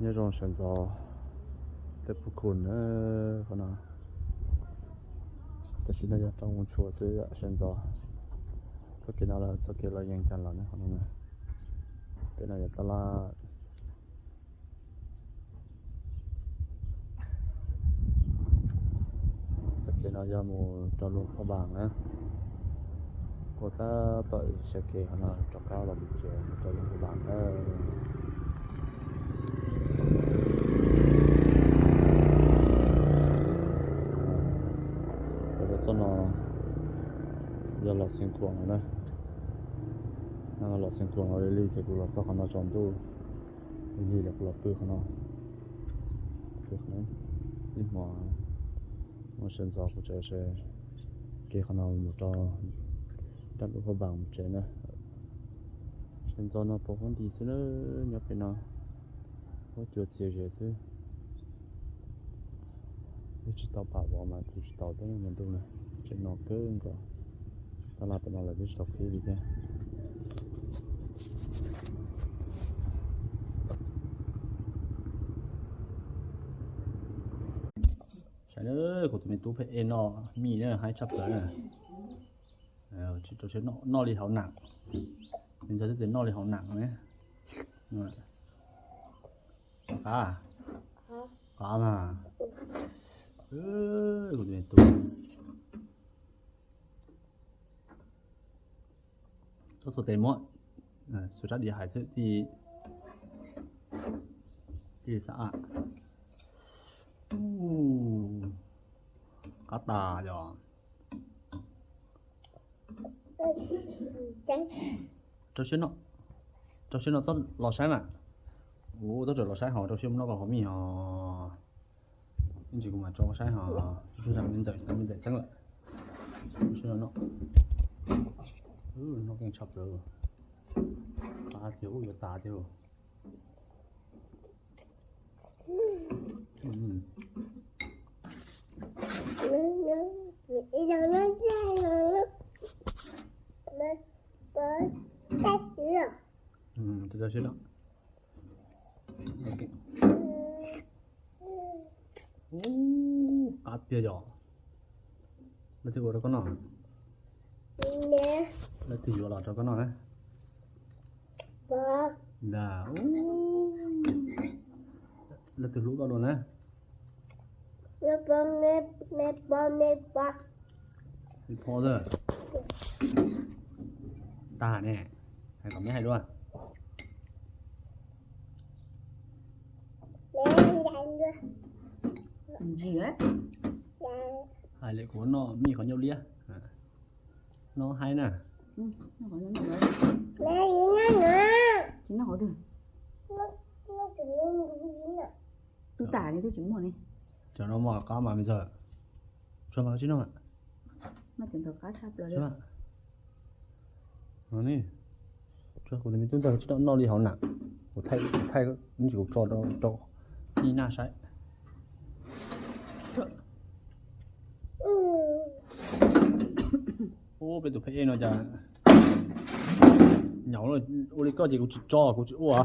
Nyob zoo sawv ntxov tej pub khum na, qhov no. Tam sim no yog rau mus tshua xwb sawv ntxov. Txoj kev no los txoj kev los yees cas los ne qhov no. Pem no yog tab laj. Txoj kev no yog mus rau Luam Phaj Npas na. Kuv tab tom sawv kev qhov no rov qab los mus tsev rau Luam Phaj Npas na. Kuv los txoj no yog los Xeev Khuam no na. Los Xeev Khuam no li li ces kuv los txoj qhov no tsaus ntuj, li lawm kuv los pw qhov no. Ib hmo mus sawv ntxov kuv tseem sawv kev qhov no mus rau Luam Phaj Npas mus tsev na. Sawv ntxov no pom huab nti xwb na, nyob pem no huab cua txias zes xwb. Twb tsis tau pam vov mas twb tsis tau teb mus ntuj na, tseem no kawg nkaus. Tab laj pem no lawv twb tsis tau qhib li thiab. Saib na, kuv tus me tub pheej noj mij na, haib tshaj plaws na. Tsis rau siab noj li hauv nam, ntxawg twb tias noj li hauv nam ne. Qav, qav mas, kuv tus me tub. Txhob txhua tes muab, xu sab diav hais xwb, tij xav. Qab tas yog. Rau siab no, rau siab no txhob los saib mas. Ua txhob txawm los saib hos rau siab mus noj koj qhov mij hos. Ib ntsis kuv mam tso saib hos, tsuj tsuj me ntxawm, me ntxawm txheeb lawm. Rau siab no, noj keej tshaj plaws. Qab tiag, ub yuav tas tiag. Qab tiag yog. Leej twg ua rau koj noj? Leej twg yuav los rau koj noj na? Ntag, leej twg hlub koj dua na? Me pog xwb. Tag ne, hais kom me hais dua. Hais lawm kuv noj mij qhov ncauj liab. Noj haib na. Tsis noj qhov twg? Twb tas ne, twb tsis muaj ne. Cov no muaj qab mas me ntxawg. Tsuag mas koj tsis noj. Noj cov ntawd qab tshaj plaws li. Tsuag, kuv tus me tub ntxawg tsis noj, noj li hauv nam. Kuv thaij, kuv thaij, ib ntsis kuv tso rau, rau ib naj saib. Ub, peb tus pheb ej no cas nyaum ua li koj ces kuv tsis tso, kuv tsis ua.